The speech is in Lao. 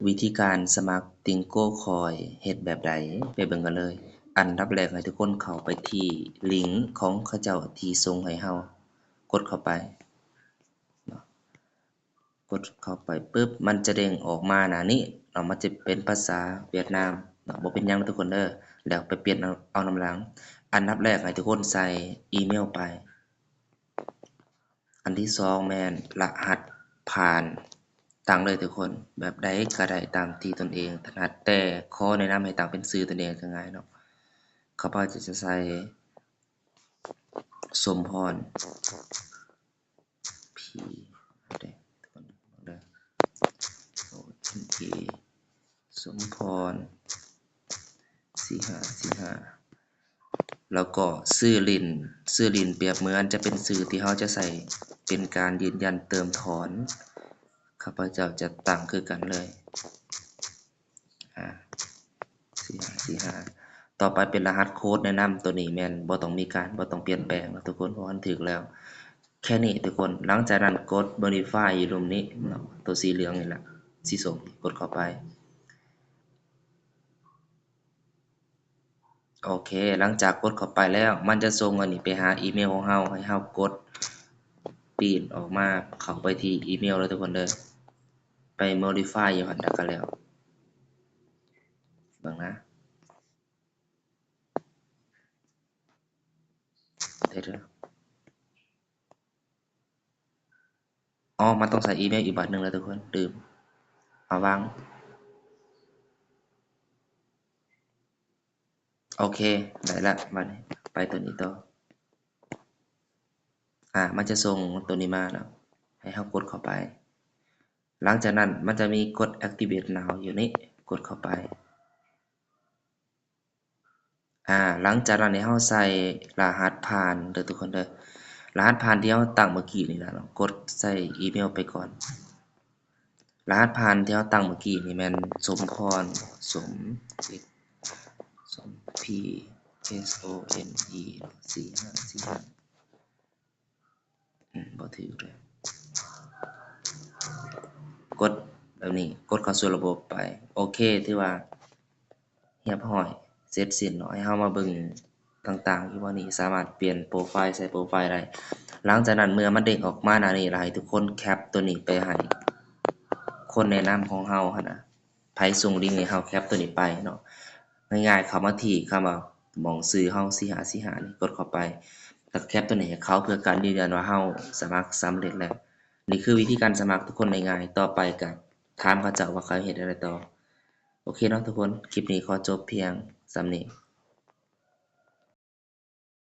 ວິທີການສະໝັກຕິງໂກ້ຄອຍເຮັດແບບໃດ? ໄປເບິ່ງກັນເລີຍ. ອັນດັບແລກໃຫ້ທຸກຄົນເຂົ້າໄປທີ່ລິງຂອງເຂົາເຈົ້າທີ່ສົ່ງໃຫ້ເຮົາ, ກົດເຂົ້າໄປເນາະ. ກົດເຂົ້າໄປປຶບ ມັນຈະເດ້ງອອກມາໜ້ານີ້ເນາະ, ມັນຈະເປັນພາສາຫວຽດນາມເນາະ. ບໍ່ເປັນຫຍັງເດີທຸກຄົນເດີ, ແລ້ວໄປປ່ຽນເອົາ ເອົານຳຫຼັງ. ອັນດັບແລກໃຫ້ທຸກຄົນໃສ່ອີເມວໄປ. ອັນທີສອງແມ່ນລະຫັດຜ່ານ, ຕັ້ງເລີຍທຸກຄົນ, ແບບໃດກໍໄດ້ຕາມທີ່ຕົນເອງຖະໜັດ, ແຕ່ຂໍແນະນຳໃຫ້ຕັ້ງເປັນຊື່ຕົນເອງຈະງ່າຍເນາະ. ຂ້າພະເຈົ້າຈະໃສ່ ສົມພອນ ພີ ເດີ ທຸກຄົນເດີ ໂອເຄ ສົມພອນ ສີ່ຫ້າສີ່ຫ້າ ແລ້ວກໍຊື່ຫຼິ້ນ, ຊື່ຫຼິ້ນປຽບເໝືອນຈະເປັນຊື່ທີ່ເຮົາຈະໃສ່ເປັນການຢືນຢັນເຕີມຖອນ. ຂ້າພະເຈົ້າຈະຕັ້ງຄືກັນເລີຍ ອາ ສີ່ຫ້າສີ່ຫ້າ ຕໍ່ໄປເປັນລະຫັດໂຄດແນະນຳ, ໂຕນີ້ແມ່ນບໍ່ຕ້ອງມີການ ບໍ່ຕ້ອງປ່ຽນແປງເນາະທຸກຄົນ, ເພາະມັນຖືກແລ້ວ. ແຄ່ນີ້ທຸກຄົນ, ຫຼັງຈາກນັ້ນກົດ Modify ຢູ່ລຸ່ມນີ້ເນາະ, ໂຕສີເຫຼືອງນີ້ລະ ສີສົ້ມ ກົດເຂົ້າໄປ. ໂອເຄ ຫຼັງຈາກກົດເຂົ້າໄປແລ້ວ ມັນຈະສົ່ງອັນນີ້ໄປຫາອີເມວຂອງເຮົາ, ໃຫ້ເຮົາກົດປີ້ນອອກມາ ເຂົ້າໄປທີ່ອີເມວເລີຍທຸກຄົນເດີ, ໄປ Modify ຢູ່ຫັ້ນ ແລ້ວກໍແລ້ວ. ເບິ່ງນະ ເດີ ເດີ ອໍ ມັນຕ້ອງໃສ່ອີເມວອີກບາດໜຶ່ງແລ້ວທຸກຄົນ, ລືມ. ເອົາວາງ. ໂອເຄ ໄດ້ລະ, ບາດນີ້ໄປຕົວນີ້ຕໍ່. ອາ ມັນຈະສົ່ງຕົວນີ້ມາເນາະ, ໃຫ້ເຮົາກົດເຂົ້າໄປ. ຫຼັງຈາກນັ້ນມັນຈະມີກົດ Activate Now ຢູ່ນີ້, ກົດເຂົ້າໄປ. ອາ ຫຼັງຈາກນັ້ນໃຫ້ເຮົາໃສ່ລະຫັດຜ່ານເດີທຸກຄົນເດີ, ລະຫັດຜ່ານທີ່ເຮົາຕັ້ງເມື່ອກີ້ນີ້ລະເນາະ, ກົດໃສ່ອີເມວໄປກ່ອນ. ລະຫັດຜ່ານທີ່ເຮົາຕັ້ງເມື່ອກີ້ນີ້ແມ່ນ ສົມພອນ ສົມ ເອັສ ສົມ ພີ ເອັສ ໂອ ເອັນ ອີ ສີ່ຫ້າສີ່ຫ້າ ອືມ ບໍ່ຖືກເລີຍ. ກົດແບບນີ້, ກົດເຂົ້າສູ່ລະບົບໄປ. ໂອເຄ ຖືວ່າຮຽບຮ້ອຍ ເສັດສິ້ນເນາະ. ໃຫ້ເຮົາມາເບິ່ງຕ່າງໆ ຢູ່ບ່ອນນີ້, ສາມາດປ່ຽນໂປຣໄຟລ໌ ໃສ່ໂປຣໄຟລ໌ໄດ້. ຫຼັງຈາກນັ້ນ ເມື່ອມັນເດ້ງອອກມາໜ້ານີ້ລະ ໃຫ້ທຸກຄົນແຄັບໂຕນີ້ໄປໃຫ້ຄົນແນະນຳຂອງເຮົາຫັ້ນນະ. ໃຜສົ່ງລິງໃຫ້ເຮົາ ແຄັບໂຕນີ້ໄປເນາະ. ງ່າຍໆ ເຂົ້າມາທີ່ຄຳວ່າໝ່ອງຊື່ເຮົາ ສີ່ຫ້າສີ່ຫ້ານີ້, ກົດເຂົ້າໄປ ແລ້ວກໍແຄັບໂຕນີ້ໃຫ້ເຂົາ ເພື່ອການຢືນຢັນວ່າເຮົາສະໝັກສຳເລັດແລ້ວ. ນີ້ຄືວິທີການສະໝັກທຸກຄົນ, ງ່າຍໆ. ຕໍ່ໄປກໍຖາມເຂົາເຈົ້າວ່າເຂົາເຮັດແນວໃດຕໍ່. ໂອເຄເນາະທຸກຄົນ, ຄລິບນີ້ຂໍຈົບພຽງສ່ຳນີ້.